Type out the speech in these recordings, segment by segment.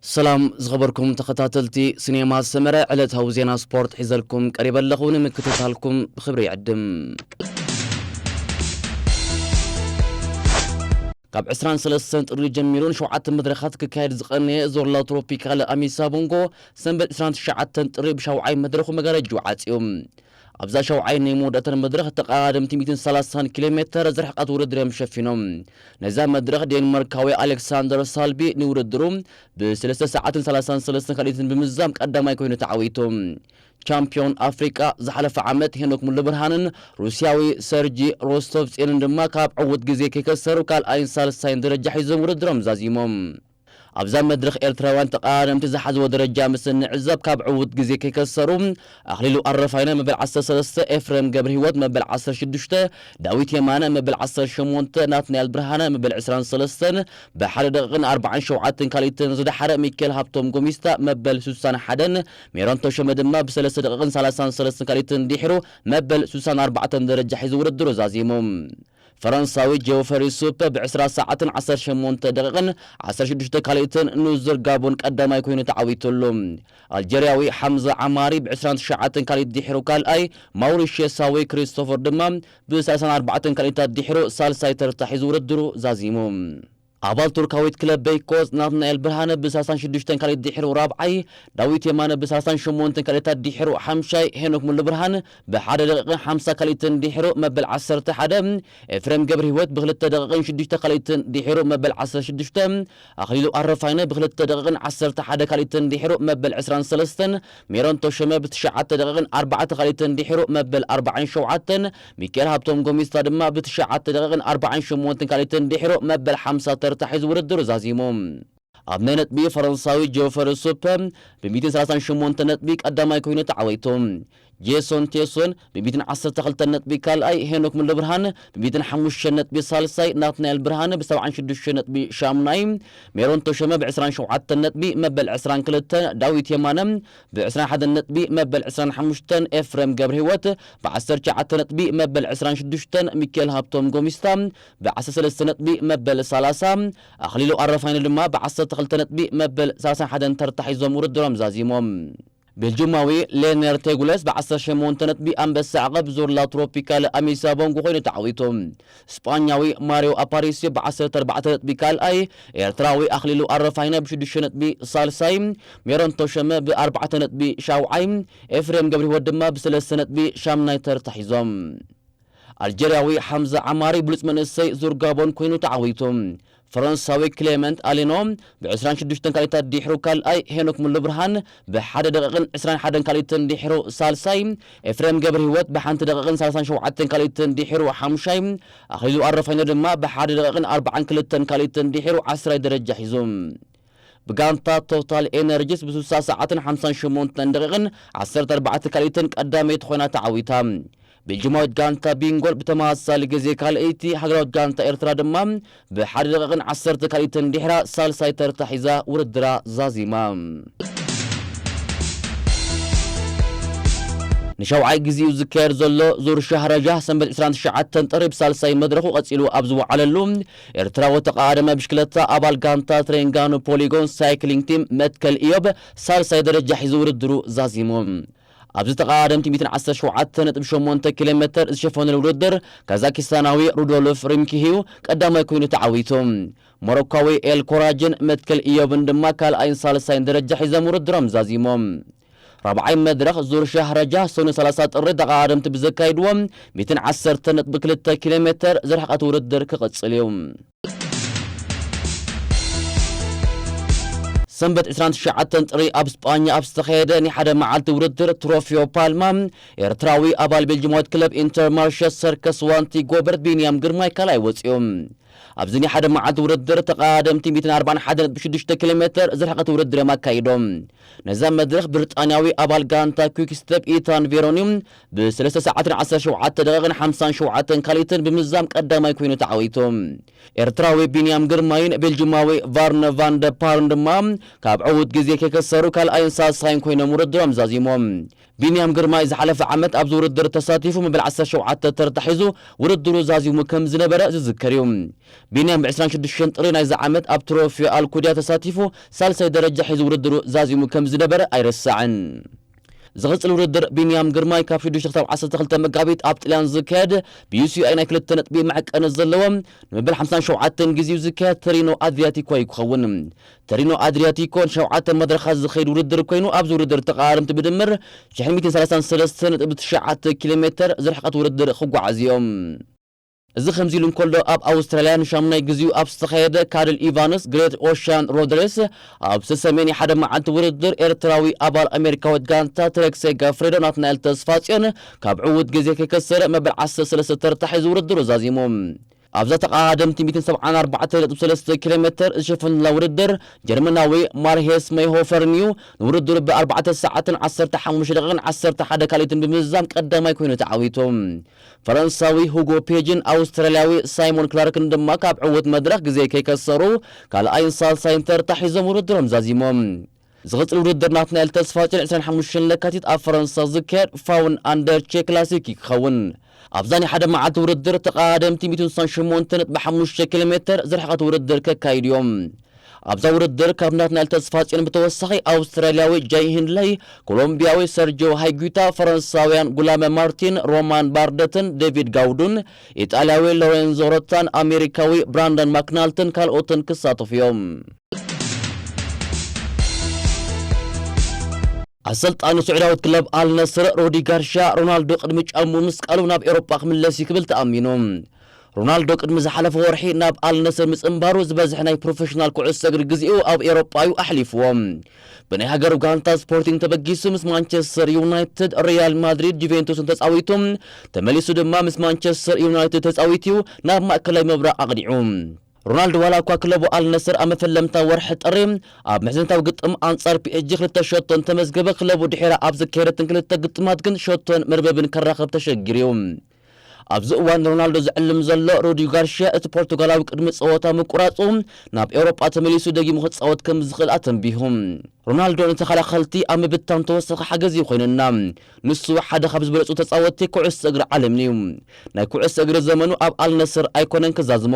ሰላም ዝኸበርኩም ተኸታተልቲ ሲኔማ ሰመረ፣ ዕለታዊ ዜና ስፖርት ሒዘልኩም ቀሪበ ኣለኹ። ንምክትታልኩም ብኽብሪ ይዕድም። ካብ ዕስራን ሰለስተን ጥሪ ጀሚሩ ንሸውዓተ መድረኻት ክካየድ ዝቐነየ ዞርላ ትሮፒካል ኣሚሳ ቦንጎ ሰንበት ዕስራን ትሽዓተን ጥሪ ብሻውዓይ መድረኹ መጋረጅኡ ዓጽዩ። ኣብዛ ሻውዓይ ናይ መወዳእታን መድረኽ ተቐዳደምቲ ሚእትን ሰላሳን ኪሎ ሜተር ዝርሕቐት ውድድር እዮም ሸፊኖም። ነዛ መድረኽ ዴንማርካዊ ኣሌክሳንደር ሳልቢ ንውድድሩ ብሰለስተ ሰዓትን ሰላሳን ሰለስተን ካልኢትን ብምዝዛም ቀዳማይ ኮይኑ ተዓዊቱ። ቻምፒዮን ኣፍሪቃ ዝሓለፈ ዓመት ሄኖክ ሙሉብርሃንን ሩስያዊ ሰርጂ ሮስቶቭጼንን ድማ ካብ ዕዉት ግዜ ከይከሰሩ ካልኣይን ሳልሳይን ደረጃ ሒዞም ውድድሮም ዛዚሞም። ኣብዛ መድረኽ ኤርትራውያን ተቐዳደምቲ ዝሓዝዎ ደረጃ ምስ እንዕዘብ ካብ ዕዉት ግዜ ከይከሰሩ ኣኽሊሉ ኣረፋይነ መበል ዓሰርተ ሰለስተ፣ ኤፍሬም ገብረህይወት መበል ዓሰርተ ሽዱሽተ፣ ዳዊት የማነ መበል ዓሰርተ ሸሞንተ፣ ናትናኤል ብርሃነ መበል ዕስራን ሰለስተን ብሓደ ደቂቕን ኣርባዓን ሸውዓተን ካልኢትን ዝደሓረ ሚካኤል ሃብቶም ጎሚስታ መበል ሱሳን ሓደን፣ ሜሮን ተሾመ ድማ ብሰለስተ ደቂቕን ሰላሳን ሰለስተን ካልኢትን ድሒሩ መበል ሱሳን ኣርባዕተን ደረጃ ሒዙ ውድድሩ ዛዚሙ። ፈረንሳዊ ጆፈሪ ሱፐ ብዕስራ ሰዓትን ዓሰርተ ሸሞንተ ደቂቕን ዓሰርተ ሽዱሽተ ካልኢትን ንዙር ጋቦን ቀዳማይ ኮይኑ ተዓዊቱሉ። ኣልጀርያዊ ሓምዛ ዓማሪ ብዕስራን ትሽዓተን ካልኢት ድሒሩ ካልኣይ፣ ማውሪሽየሳዊ ክሪስቶፈር ድማ ብሰላሳን ኣርባዕተን ካልኢታት ድሒሩ ሳልሳይ ተርታ ሒዙ ውድድሩ ዛዚሙ። ኣባል ቱርካዊት ክለብ በይኮዝ ናትናኤል ብርሃነ ብሰላሳን ሽዱሽተን ካልኢት ድሒሩ ራብዓይ፣ ዳዊት የማነ ብሰላሳን ሸሞንተን ካልኢታት ድሒሩ ሓምሻይ፣ ሄኖክ ሙሉብርሃን ብሓደ ደቂቕን ሓምሳ ካልኢትን ድሒሩ መበል ዓሰርተ ሓደ፣ ኤፍሬም ገብረህይወት ብክልተ ደቂቕን ሽዱሽተ ካልኢትን ድሒሩ መበል ዓሰርተ ሽዱሽተ፣ ኣኽሊሉ ኣረፋይነ ብክልተ ደቂቕን ዓሰርተ ሓደ ካልኢትን ድሒሩ መበል ዕስራን ሰለስተን፣ ሜሮን ተሾመ ብትሽዓተ ደቂቕን ኣርባዕተ ካልኢትን ድሒሩ መበል ኣርባዓን ሸውዓተን፣ ሚካኤል ሃብቶም ጎሚስታ ድማ ብትሽዓተ ደቂቕን ኣርባዓን ሸሞንተን ካልኢትን ድሒሩ መበል ሓምሳ ተርታ ሒዙ ውድድሩ ዛዚሙ። ኣብ ናይ ነጥቢ ፈረንሳዊ ጆፈሪ ሱፐ ብሚእትን ሰላሳን ሸሞንተ ነጥቢ ቀዳማይ ኮይኑ ተዓዊቱ። ጄሶን ቴሶን ብሚእትን ዓሰርተ ክልተ ነጥቢ ካልኣይ፣ ሄኖክ ሙሉብርሃን ብሚእትን ሓሙሽተ ነጥቢ ሳልሳይ፣ ናትናኤል ብርሃነ ብሰብዓን ሽዱሽተ ነጥቢ ሻምናይ፣ ሜሮን ተሾመ ብዕስራን ሸውዓተን ነጥቢ መበል ዕስራን ክልተን፣ ዳዊት የማነ ብዕስራን ሓደን ነጥቢ መበል ዕስራን ሓሙሽተን፣ ኤፍሬም ገብረህይወት ብዓሰርተ ትሽዓተ ነጥቢ መበል ዕስራን ሽዱሽተን፣ ሚካኤል ሃብቶም ጎሚስታ ብዓሰርተ ሰለስተ ነጥቢ መበል ሰላሳ፣ ኣኽሊሉ ኣረፋይነ ድማ ብዓሰርተ ክልተ ነጥቢ መበል ሰላሳን ሓደን ተርታ ሒዞም ውድድሮም ዛዚሞም። ቤልጅማዊ ሌነር ቴጉለስ ብዓሰርተ ሸሞንተ ነጥቢ ኣንበሳ ዓቐብ ዞርላ ትሮፒካል ኣሚሳ ቦንጎ ኮይኑ ተዓዊቱ። ስጳኛዊ ማሪዮ ኣፓሪሲዮ ብዓሰርተ ኣርባዕተ ነጥቢ ካልኣይ፣ ኤርትራዊ ኣኽሊሉ ኣረፋይነ ብሽዱሽተ ነጥቢ ሳልሳይ፣ ሜሮን ተሾመ ብኣርባዕተ ነጥቢ ሻውዓይ፣ ኤፍሬም ገብረህይወት ድማ ብሰለስተ ነጥቢ ሻምናይ ተርታ ሒዞም። ኣልጀርያዊ ሓምዛ ዓማሪ ብሉጽ መንእሰይ ዙር ጋቦን ኮይኑ ተዓዊቱ። ፈረንሳዊ ክሌመንት ኣሌኖ ብዕስራን ሽዱሽተን ካልኢታት ድሒሩ ካልኣይ፣ ሄኖክ ሙሉብርሃን ብሓደ ደቂቕን ዕስራን ሓደን ካልኢትን ድሒሩ ሳልሳይ፣ ኤፍሬም ገብረህይወት ብሓንቲ ደቂቕን ሰላሳን ሸውዓተን ካልኢትን ድሒሩ ሓምሻይ፣ ኣኽሊሉ ኣረፋይነ ድማ ብሓደ ደቂቕን ኣርባዓን ክልተን ካልኢትን ድሒሩ ዓስራይ ደረጃ ሒዙ። ብጋንታ ቶታል ኤነርጂስ ብስሳ ሰዓትን ሓምሳን ሸሞንተን ደቂቕን ዓሰርተ ኣርባዕተ ካልኢትን ቀዳመይቲ ኮይና ተዓዊታ። ቤልጅማዊት ጋንታ ቢንጎል ብተመሳሳሊ ግዜ ካልኣይቲ፣ ሃገራዊት ጋንታ ኤርትራ ድማ ብሓደ ደቂቕን ዓሰርተ ካልኢትን ድሕራ ሳልሳይ ተርታ ሒዛ ውድድራ ዛዚማ። ንሻውዓይ ግዜኡ ዝካየድ ዘሎ ዙር ሻህረጃህ ሰንበት ዕስራን ትሽዓተን ጥሪ ብሳልሳይ መድረኹ ቀጺሉ ኣብ ዝወዓለሉ፣ ኤርትራዊ ተቓዳዳማይ ብሽክለታ ኣባል ጋንታ ትሬንጋኑ ፖሊጎን ሳይክሊንግ ቲም መትከል ኢዮብ ሳልሳይ ደረጃ ሒዙ ውድድሩ ዛዚሙ። ኣብዚ ተቓዳዳምቲ ሚእትን ዓሰርተ ሸውዓተ ነጥቢ ሸሞንተ ኪሎ ሜተር ዝሸፈነሉ ውድድር ካዛኪስታናዊ ሩዶልፍ ሪምኪሂዩ ቀዳማይ ኮይኑ ተዓዊቱ። ሞሮኳዊ ኤል ኮራጅን መትከል ኢዮብን ድማ ካልኣይን ሳልሳይን ደረጃ ሒዞም ውድድሮም ዛዚሞም። ራብዓይ መድረኽ ዙር ሻህረጃ ሰኑይ ሰላሳ ጥሪ ተቓዳደምቲ ብዘካይድዎ ሚእትን ዓሰርተ ነጥቢ ክልተ ኪሎ ሜተር ዝርሕቐት ውድድር ክቕጽል እዩ። ሰንበት ዕስራን ትሽዓተን ጥሪ ኣብ ስጳኛ ኣብ ዝተኻየደ ናይ ሓደ መዓልቲ ውድድር ትሮፊዮ ፓልማ፣ ኤርትራዊ ኣባል ቤልጅማዊት ክለብ ኢንተርማርሸ ሰርከስ ዋንቲ ጎበርት ቢንያም ግርማይ ካልኣይ ወጺኡ። ኣብዚ ናይ ሓደ መዓልቲ ውድድር ተቐዳደምቲ ሚእትን ኣርባዓን ሓደን ነጥቢ ሽዱሽተ ኪሎ ሜተር ዝርሕቐት ውድድር እዮም ኣካይዶም። ነዛ መድረኽ ብሪጣንያዊ ኣባል ጋንታ ኩክ ስተፕ ኢታን ቬሮኒ ብሰለስተ ሰዓትን ዓሰርተ ሸውዓተ ደቂቕን ሓምሳን ሸውዓተን ካልኢትን ብምዝዛም ቀዳማይ ኮይኑ ተዓዊቱ። ኤርትራዊ ቢንያም ግርማይን ቤልጅማዊ ቫርነ ቫን ደ ፓርን ድማ ካብ ዕዉት ግዜ ከይከሰሩ ካልኣይን ሳልሳይን ኮይኖም ውድድሮም ዛዚሞም። ቢንያም ግርማይ ዝሓለፈ ዓመት ኣብዚ ውድድር ተሳቲፉ መበል ዓሰርተ ሸውዓተ ተርታ ሒዙ ውድድሩ ዛዚሙ ከም ዝነበረ ዝዝከር እዩ። ቢንያም ብ ዕስራን ሽዱሽተን ጥሪ ናይዚ ዓመት ኣብ ትሮፊዮ ኣልኩድያ ተሳቲፉ ሳልሳይ ደረጃ ሒዙ ውድድሩ ዛዚሙ ከም ዝነበረ ኣይረሳዕን። ዝቕጽል ውድድር ቢንያም ግርማይ ካብ ሽዱሽተ ክሳብ ዓሰርተ ክልተ መጋቢት ኣብ ጥልያን ዝካየድ ብዩ ሲ ኣይ ናይ ክልተ ነጥቢ መዕቀኒ ዘለዎ ንመበል ሓምሳን ሸውዓተን ግዜኡ ዝካየድ ተሪኖ ኣድሪያቲኮ እዩ ክኸውን። ተሪኖ ኣድሪያቲኮ ንሸውዓተ መድረኻት ዝኸይድ ውድድር ኮይኑ ኣብዚ ውድድር ተቐዳደምቲ ብድምር ሽሕን ሚእትን ሰላሳን ሰለስተን ነጥቢ ትሽዓተ ኪሎ ሜተር ዝርሕቐት ውድድር ክጓዓዝ እዮም። እዚ ከምዚ ኢሉ እንከሎ ኣብ ኣውስትራልያ ንሻሙናይ ግዜኡ ኣብ ዝተኻየደ ካድል ኢቫንስ ግሬት ኦሽያን ሮድ ሬስ ኣብ ሰሜን ሓደ መዓልቲ ውድድር ኤርትራዊ ኣባል ኣሜሪካዊት ጋንታ ትሬክሴ ጋፍሬዶ ናትናኤል ተስፋጽዮን ካብ ዕዉት ግዜ ከይከሰረ መበል ዓሰርተ ሰለስተ ተርታ ሒዙ ውድድሩ ዛዚሙ። ኣብዛ ተቐዳደምቲ ሚእትን ሰብዓን ኣርባዕተን ነጥቢ ሰለስተ ኪሎ ሜተር ዝሸፈነላ ውድድር ጀርመናዊ ማርሄስ መይሆፈርን እዩ ንውድድሩ ብ ኣርባዕተ ሰዓትን ዓሰርተ ሓሙሽተ ደቂቕን ዓሰርተ ሓደ ካልኢትን ብምዝዛም ቀዳማይ ኮይኑ ተዓዊቱ። ፈረንሳዊ ሁጎ ፔጅን ኣውስትራልያዊ ሳይሞን ክላርክን ድማ ካብ ዕዉት መድረኽ ግዜ ከይከሰሩ ካልኣይን ሳልሳይን ተርታ ሒዞም ውድድሮም ዛዚሞም። ዝቕጽል ውድድር ናትናኤል ተስፋጽዮን ዕስራን ሓሙሽተን ለካቲት ኣብ ፈረንሳ ዝካየድ ፋውን ኣንደርቼ ክላሲክ ክኸውን። ኣብዛ ናይ ሓደ መዓልቲ ውድድር ተቐዳደምቲ ሚእትን ስሳን ሸሞንተን ነጥቢ ሓሙሽተ ኪሎ ሜተር ዝርሕቐት ውድድር ከካይዱ እዮም። ኣብዛ ውድድር ካብ ናትናኤል ተስፋጽዮን ብተወሳኺ ኣውስትራልያዊ ጃይ ሂንድለይ፣ ኮሎምቢያዊ ሰርጆ ሃይጉታ፣ ፈረንሳውያን ጉላመ ማርቲን፣ ሮማን ባርደትን ዴቪድ ጋውዱን፣ ኢጣልያዊ ሎሬንዞ ሮታን ኣሜሪካዊ ብራንደን ማክናልትን ካልኦትን ክሳተፉ እዮም። ኣሰልጣኒ ስዑዳዊት ክለብ ኣልነስር ሩዲ ጋርሻ ሮናልዶ ቅድሚ ጫሙ ምስቃሉ ናብ ኤውሮጳ ክምለስ እዩ ክብል ተኣሚኑ። ሮናልዶ ቅድሚ ዝሓለፈ ወርሒ ናብ ኣልነስር ምጽንባሩ ዝበዝሐ ናይ ፕሮፌሽናል ኩዕሶ እግሪ ግዜኡ ኣብ ኤውሮጳ እዩ ኣሕሊፍዎ። ብናይ ሃገሩ ጋንታ ስፖርቲንግ ተበጊሱ ምስ ማንቸስተር ዩናይትድ፣ ሪያል ማድሪድ፣ ጁቬንቱስን ተጻዊቱ ተመሊሱ ድማ ምስ ማንቸስተር ዩናይትድ ተጻዊቱ ናብ ማእከላይ ምብራቕ ኣቕኒዑ። ሮናልዶ ዋላ እኳ ክለቡ ኣልነስር ኣብ መፈለምታ ወርሒ ጥሪ ኣብ ምሕዝነታዊ ግጥም ኣንጻር ፒ ኤስ ጂ ክልተ ሸቶ እንተመዝገበ ክለቡ ድሒራ ኣብ ዘካየደትን ክልተ ግጥማት ግን ሸቶን መርበብን ከራኽብ ተሸጊሩ እዩ። ኣብዚ እዋን ሮናልዶ ዝዕልም ዘሎ ሮድሪጎ ጋርሺያ እቲ ፖርቱጋላዊ ቅድሚ ጸወታ ምቁራጹ ናብ ኤውሮጳ ተመሊሱ ደጊሙ ክጻወት ከም ዝኽእል ኣተንቢሁ። ሮናልዶ ንተኸላኸልቲ ኣብ ምብታን ተወሳኺ ሓገዝ እዩ ኮይኑና። ንሱ ሓደ ካብ ዝበለጹ ተጻወትቲ ኩዕሶ እግሪ ዓለምን'ዩ። ናይ ኩዕሶ እግሪ ዘመኑ ኣብ ኣልነስር ኣይኮነን ክዛዝሞ፣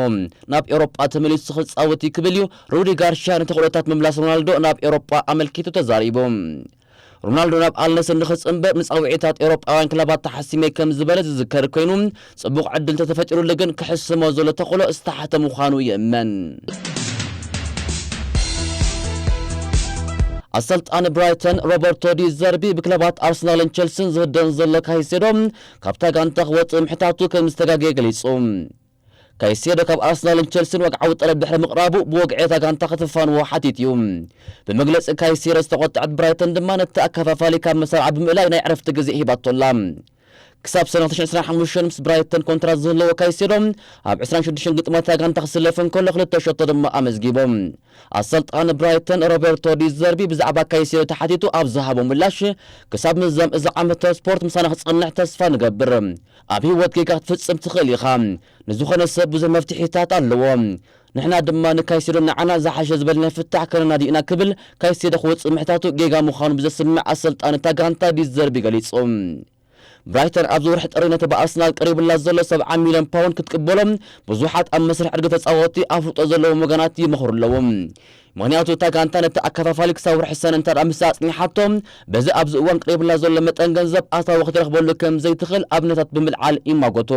ናብ ኤውሮጳ ተመሊሱ ክጻወት እዩ ክብል እዩ ሩዲ ጋርሺያ ንተኽእሎታት ምምላስ ሮናልዶ ናብ ኤውሮጳ ኣመልኪቱ ተዛሪቡ። ሮናልዶ ናብ ኣልነስር ንኽጽንበር ንጻውዒታት ኤውሮጳውያን ክለባት ተሓሲመ ከም ዝበለ ዝዝከር ኮይኑ፣ ጽቡቕ ዕድል እንተተፈጢሩሉ ግን ክሕስሞ ዘሎ ተኽእሎ ዝተሓተ ምዃኑ ይእመን። ኣሰልጣኒ ብራይተን ሮበርቶ ዲ ዘርቢ ብክለባት ኣርሰናልን ቸልሲን ዝህደን ዘሎ ካይሴዶ ካብታ ጋንታ ክወጽእ ምሕታቱ ከም ዝተጋገየ ገሊጹ። ካይሴዶ ካብ ኣርሰናልን ቸልሲን ወግዓዊ ጠለብ ድሕሪ ምቕራቡ ብወግዒ እታ ጋንታ ከተፋንዎ ሓቲቱ እዩ። ብመግለጺ ካይሴዶ ዝተቖጥዐት ብራይተን ድማ ነቲ ኣከፋፋሊ ካብ መሰርዓ ብምእላይ ናይ ዕረፍቲ ግዜ ሂባቶ ኣላ። ክሳብ ሰነ ክልተ ሽሕን ዕስራን ሓሙሽተን ምስ ብራይተን ኮንትራት ዝህለዎ ካይሴዶ ኣብ ዕስራን ሽዱሽተን ግጥማት እታ ጋንታ ክስለፍ እንከሎ ክልተ ሸቶ ድማ ኣመዝጊቡ። ኣሰልጣኒ ብራይተን ሮቤርቶ ዲ ዘርቢ ብዛዕባ ካይሴዶ ተሓቲቱ ኣብ ዝሃቦ ምላሽ፣ ክሳብ ምዛም እዚ ዓመተ ስፖርት ምሳና ክጸንሕ ተስፋ ንገብር። ኣብ ህይወት ጌጋ ክትፍጽም ትኽእል ኢኻ። ንዝኾነ ሰብ ብዙሕ መፍትሒታት ኣለዎ። ንሕና ድማ ንካይሴዶ ንዓና ዝሓሸ ዝበልናዮ ፍታሕ ከነናዲ ኢና ክብል ካይሴዶ ክወጽእ ምሕታቱ ጌጋ ምዃኑ ብዘስምዕ ኣሰልጣኒ እታ ጋንታ ዲ ዘርቢ ገሊጹ። ብራይተን ኣብዚ ወርሒ ጥሪ ነቲ ብኣርሰናል ቀሪቡላ ዘሎ ሰብዓ ሚልዮን ፓውንድ ክትቅበሎ ብዙሓት ኣብ መስርሕ ዕድገት ተጻወትቲ ኣፍልጦ ዘለዎም ወገናት ይመኽሩ ኣለዉ። ምኽንያቱ እታ ጋንታ ነቲ ኣከፋፋሊ ክሳብ ወርሒ ሰነ እንተ ደኣ ምስ ኣጽኒሓቶ፣ በዚ ኣብዚ እዋን ቀሪቡላ ዘሎ መጠን ገንዘብ ኣታዊ ክትረኽበሉ ከም ዘይትኽእል ኣብነታት ብምልዓል ይማጎቱ።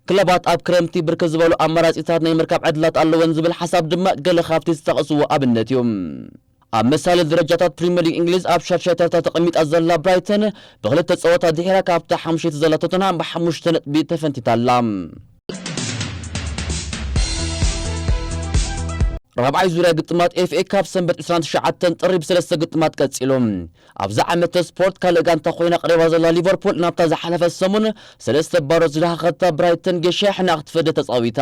ክለባት ኣብ ክረምቲ ብርክት ዝበሉ ኣማራጺታት ናይ ምርካብ ዕድላት ኣለወን ዝብል ሓሳብ ድማ ገለ ካብቲ ዝተጠቕስዎ ኣብነት እዩ። ኣብ መሳሊ ደረጃታት ፕሪምየር ሊግ እንግሊዝ ኣብ ሻድሻይ ተርታ ተቐሚጣ ዘላ ብራይተን ብኽልተ ጸወታ ድሒራ ካብታ ሓሙሽይቲ ዘላ ቶተንሃም ብሓሙሽተ ነጥቢ ተፈንቲታ ኣላ። ራብዓይ ዙርያ ግጥማት ኤፍ ኤ ካፕ ሰንበት ዕስራን ትሽዓተን ጥሪ ብሰለስተ ግጥማት ቀጺሉ። ኣብዛ ዓመተ ስፖርት ካልእ ጋንታ ኮይና ቀሪባ ዘላ ሊቨርፑል ናብታ ዝሓለፈ ሰሙን ሰለስተ ባዶ ዝደሃኸታ ብራይተን ጌሻ ሕና ክትፈደ ተጻዊታ።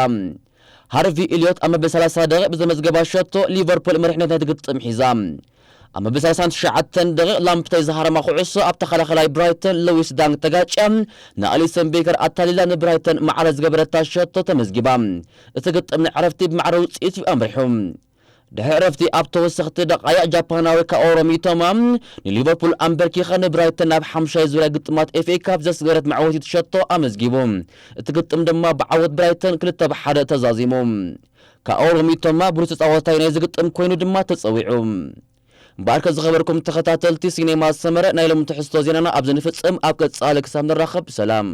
ሃርቪ ኢልዮት ኣብ መበል ሰላሳ ደቂቕ ብዘመዝገባ ሸቶ ሊቨርፑል መሪሕነት ናይቲ ግጥም ሒዛ። ኣብ መበል ሰላሳን ትሽዓተን ደቂቕ ላምፕተይ ዝሃረማ ኩዕሶ ኣብ ተኸላኸላይ ብራይተን ሉዊስ ዳንግ ተጋጭያ ንኣሊሰን ቤከር ኣታሊላ ንብራይተን ማዕረ ዝገበረታ ሸቶ ተመዝጊባ። እቲ ግጥም ንዕረፍቲ ብማዕረ ውጽኢት እዩ ኣምሪሑ። ድሕሪ ዕረፍቲ ኣብ ተወሰኽቲ ደቓይቕ ጃፓናዊ ካኦሮ ሚቶማ ንሊቨርፑል ኣንበርኪኻ ንብራይተን ናብ ሓምሻይ ዙርያ ግጥማት ኤፍ ኤ ካፕ ዘስገረት መዕወቲት ሸቶ ኣመዝጊቡ። እቲ ግጥም ድማ ብዓወት ብራይተን ክልተ ብ ሓደ ተዛዚሙ። ካኦሮ ሚቶማ ብሉጽ ተጻዋታይ ናይዚ ግጥም ኮይኑ ድማ ተጸዊዑ። እምበኣርከ ዝኸበርኩም ተኸታተልቲ ሲኔማ ሰመረ ናይ ሎሚ ትሕዝቶ ዜናና ኣብዚ ንፍጽም። ኣብ ቀጻሊ ክሳብ ንራኸብ ሰላም።